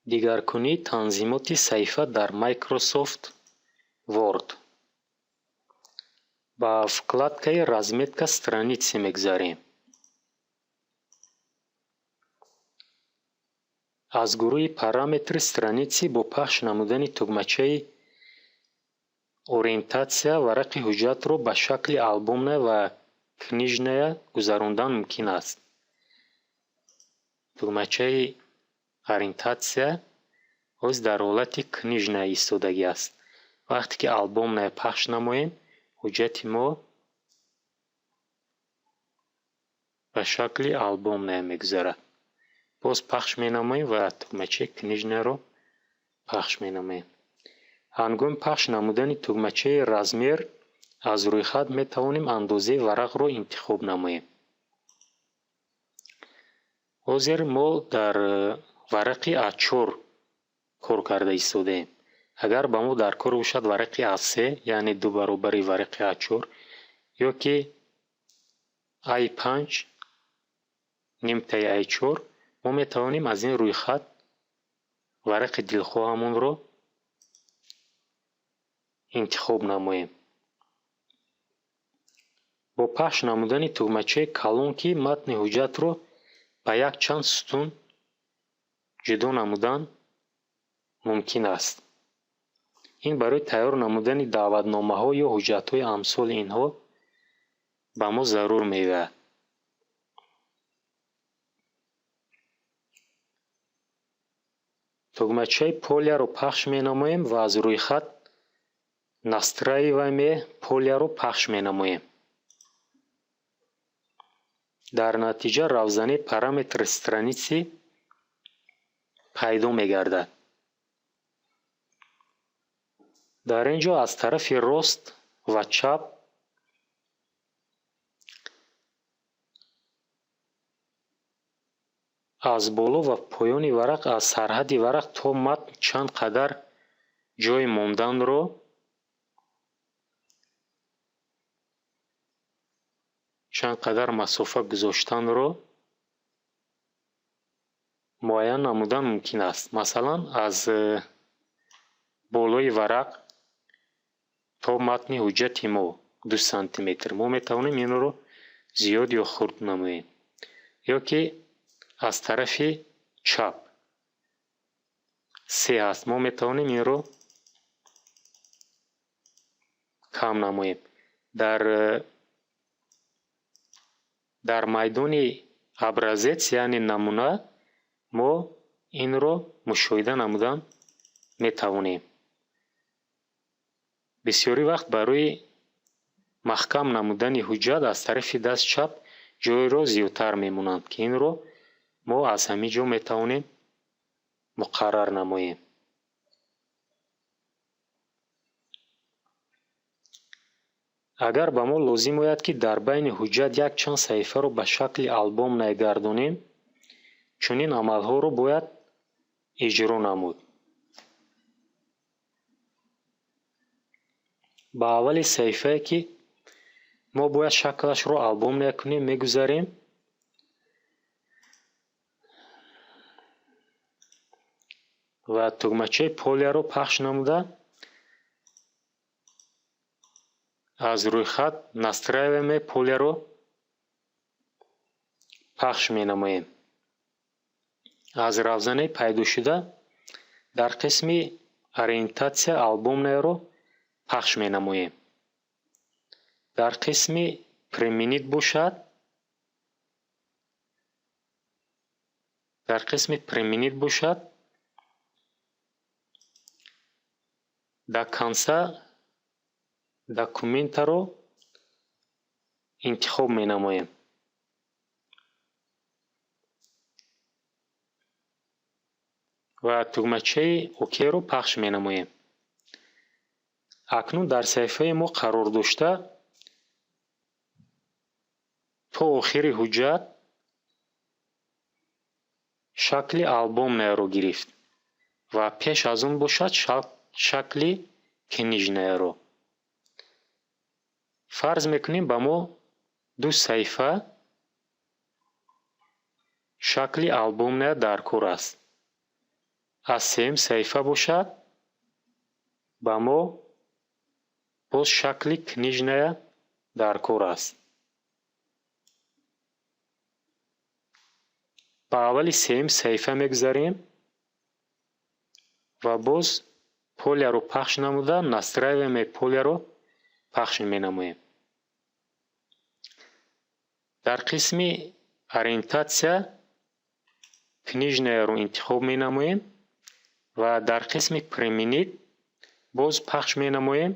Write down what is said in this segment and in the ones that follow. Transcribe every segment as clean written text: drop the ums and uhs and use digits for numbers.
Дигаркунии танзимоти саҳифа дар Microsoft Word. Ба вкладкаи «Разметка страницы» мегузарем. Аз гурӯҳи «Параметры страницы» бо пахш намудани тугмачаи «Ориентация» варақи ҳуҷҷатро ба шакли альбомная ва книжная гузарондан мумкин аст. Тугмачаи «Ориентация» ҳоз дар ҳолати книжная истодагӣ аст. Вақте ки альбомная пахш намоем, ҳуҷҷати мо ба шакли альбомная мегузарад. Боз пахш менамоем ва тугмачаи книжнаяро пахш менамоем. Ҳангоми пахш намудани тугмачаи «Размер» аз рӯйхат метавонем андозаи варақро интихоб намоем. Ҳозир мо дар варақи А4 кор карда истодаем. Агар ба мо дар кор бошад варақи А3, яъне ду баробари варақи А4, ё ки А5, нимтаи А4, мо метавонем аз ин рӯйхат варақи дилхоҳамонро интихоб намоем. Бо пахш намудани тугмачаи «Колонки» матни ҳуҷҷатро ба якчанд сутун ҷудо намудан мумкин аст. Ин барои тайёр намудани даъватномаҳо ё ҳуҷҷатҳои амсоли инҳо ба мо зарур меояд. Тугмачаи «Поля»-ро пахш менамоем ва аз рӯйхат «Настраиваемые поля»-ро пахш менамоем. Дар натиҷа равзанаи «Параметры страницы» пайдо мегардад. Дар ин ҷо аз тарафи рост ва чап аз боло ва поёни варақ, аз сарҳади варақ то матн чанд қадар ҷой монданро, чанд қадар масофа гузоштанро муайян намудан мумкин аст. Масалан, аз болои варақ то матни ҳуҷҷати мо 2 сантиметр. Мо метавонем инро зиёд ё хурд намоем. Ё ки аз тарафи чап 3 аст. Мо метавонем инро кам намоем. Дар майдони образец, яъне намуна, мо инро мушоҳида намудан метавонем. Бисёри вақт барои маҳкам намудани ҳуҷҷат аз тарафи даст чап ҷойро зиёдтар мемонанд, ки инро мо аз ҳамин ҷо метавонем муқаррар намоем. Агар ба мо лозим ояд, ки дар байни ҳуҷҷат якчанд саҳифаро ба шакли альбомная гардонем, чунин амалҳоро бояд иҷро намуд. Ба аввали саҳифае, ки мо бояд шаклашро альбомная кунем, мегузарем ва тугмачаи «Поля»-ро пахш намуда, аз рӯйхат «Настраиваемые поля»-ро пахш менамоем. Аз равзанаи пайдошуда дар қисми «Ориентация» альбомная-ро пахш менамоем. Дар қисми «Применить» бошад, дар қисми «Применить» бошад, до конца документа-ро интихоб менамоем. Ва тугмачаи «Ок»-ро пахш менамоем. Акнун дар саҳифаи мо қарор дошта то охири ҳуҷҷат шакли альбомная-ро гирифт ва пеш аз он бошад шакли книжная-ро. Фарз мекунем, ба мо ду саҳифа шакли альбомная дар кор аст. Аз сеюм саҳифа бошад, ба мо боз шакли книжная даркор аст. Ба аввали сеюм саҳифа мегузарем ва боз поляро пахш намуда, настраиваемое поляро пахш менамоем. Дар қисми ориентация книжнаяро интихоб менамоем ва дар қисми применить боз пахш менамоем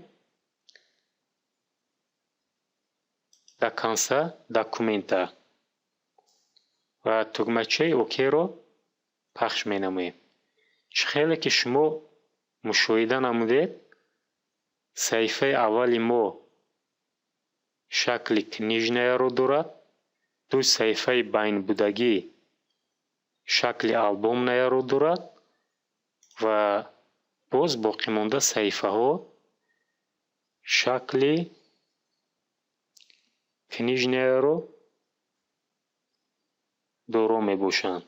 до конца документа ва тугмачаи окро пахш менамоем. Чӣ хеле ки шумо мушоҳида намудед, саҳифаи аввали мо шакли книжнаяро дорад, ду саҳифаи байнбудагӣ шакли альбомнаяро дорад ва боз боқимонда саҳифаҳо шакли книжнаяро доро мебошанд.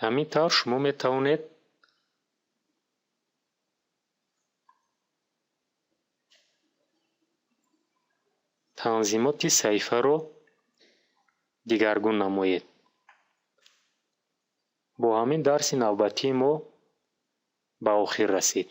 Ҳамин тавр шумо метавонед танзимоти саҳифаро дигаргун намоед. Бо ҳамин дарси навбатии мо ба охир расид.